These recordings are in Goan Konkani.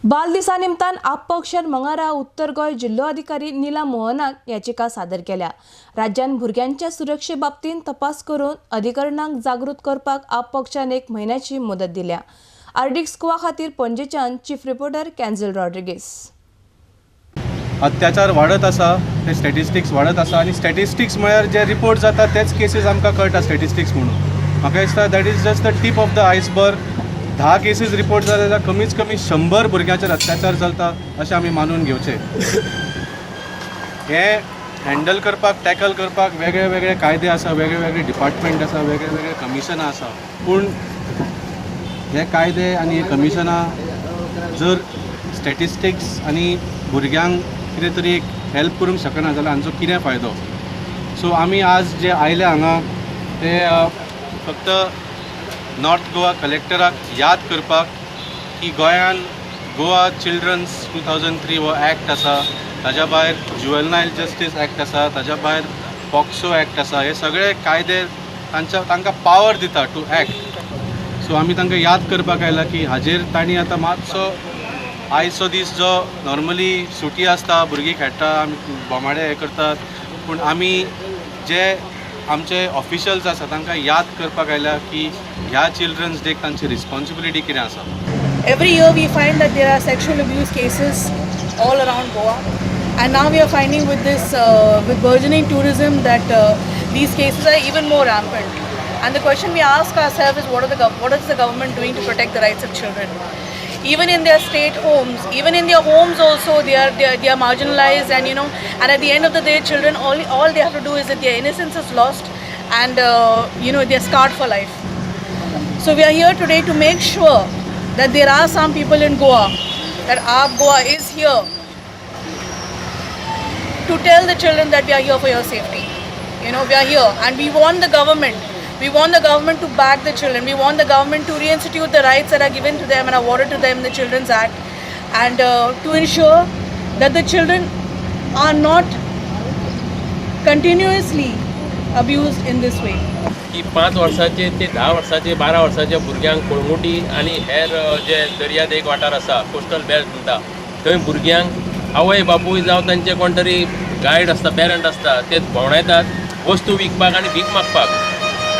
बाल दिसा निमतान आप पक्षान मंगळारा उत्तर गोंय जिल्लोधिकारी नीला मोहनाक याचिका सादर केल्या. राज्यान भुरग्यांच्या सुरक्षे बाबतींत तपास करून अधिकरणांक जागृत करपाक आप पक्षान 1 म्हयन्याची मुदत दिल्या. आरडीएक्स गोवा खातीर पणजेच्यान चीफ रिपोर्टर कॅन्झल रॉड्रिगीस. अत्याचार वाडत आसा, ते स्टॅटिस्टिक्स वाडत आसा आनी स्टॅटिस्टिक्स म्हळ्यार जे रिपोर्ट जाता तेच केसीस आमकां कळटा स्टॅटिस्टिक्स म्हणून. म्हाका दिसता that is just the tip of the iceberg. 10 cases report जाले जाल्यार कमीच कमी 100 भुरग्यांचेर अत्याचार चलता अशें आमी मानून घेवचें. हें हँडल करपाक, टॅकल करपाक वेगळे वेगळे कायदे आसा, वेगळे वेगळे डिपार्टमेंट आसा, वेगळे वेगळे कमिशनां आसा. पूण हे कायदे आनी हे कमिशनां जर स्टॅटिस्टिक्स आनी भुरग्यांक कितें तरी एक हेल्प करूंक शकना जाल्यार हांचो कितें फायदो? सो आमी आज जे आयले हांगा ते फक्त नॉर्थ गोवा कलेक्टराक याद करपाक की गोंयान गोवा चिल्ड्रन्स 2003 हो एक्ट आसा, ताज्या भायर जुवेनायल जस्टीस एक्ट आसा, ताज्या भायर पॉक्सो एक्ट आसा. हे सगळे कायदे तांकां पावर दिता टू एक्ट. सो आमी तांकां याद करपाक आयला की हाजेर तांणी आतां मातसो आयचो दीस जो नॉर्मली सुटी आसता, भुरगीं खेळटा, आमी बोमाडे हे करतात, पूण आमी जे आमचे ऑफिशियल्स आसा तांकां याद करपाक आयल्या की ह्या चिल्ड्रन्स डेक तांची रिस्पॉन्सिबिलिटी कितें आसा. Every year we find that there are sexual abuse cases all around Goa, and now we are finding with this with burgeoning tourism that these cases are even more rampant. And the question we ask ourselves is what is the government doing to protect the rights of children? Even in their state homes, even in their homes also, they are marginalized, and you know, and at the end of the day, children all they have to do is that their innocence is lost, and you know, they are scarred for life. So we are here today to make sure that there are some people in Goa, that AAP Goa is here to tell the children that we are here for your safety. You know, we are here, and we want the government. We want the government to back the children. We want the government to reinstitute the rights that are given to them and awarded to them in the Children's Act, and to ensure that the children are not continuously abused in this way. की 5 वर्साचे ते 10 वर्साचे 12 वर्साचे भुरग्यांक कोळंगुटी आनी हेर जे दर्यादेग वाठार आसा, कोस्टल बेल्ट म्हणटा, थंय भुरग्यांक आवय बापूय जावं तांचे कोण तरी गायड आसता, पेरंट आसता, ते भोंवडायतात वस्तू विकपाक आनी भीक मागपाक.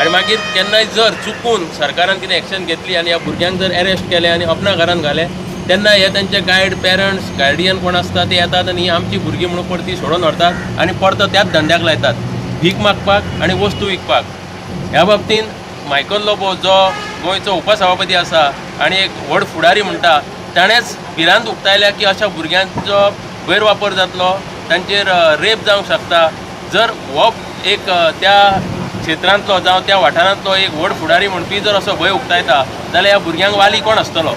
आनी मागीर केन्नाय जर चुकून सरकारान कितें एक्शन घेतली आनी ह्या भुरग्यांक जर एरेस्ट केले आनी अपना घरान घाले, तेन्ना हे तांचे गायड, पेरंट्स, गार्डियन कोण आसता ते येतात आनी ही आमची भुरगीं म्हणून परती सोडून व्हरतात आनी परतो त्याच धंद्याक लायतात, भीक मागपाक आनी वस्तू विकपाक. ह्या बाबतीन मायकल लोबो जो गोंयचो उपसभापती आसा आनी एक व्हड फुडारी म्हणटा, ताणेंच भिरांत उक्तायल्या की अशा भुरग्यांचो गैरवापर जातलो, तांचेर रेप जावंक शकता. जर हो एक त्या क्षेत्रांतलो जावं त्या वाठारांतलो एक व्हड फुडारी म्हणपी जर असो भंय उक्तायता जाल्यार ह्या भुरग्यांक वाली कोण आसतलो?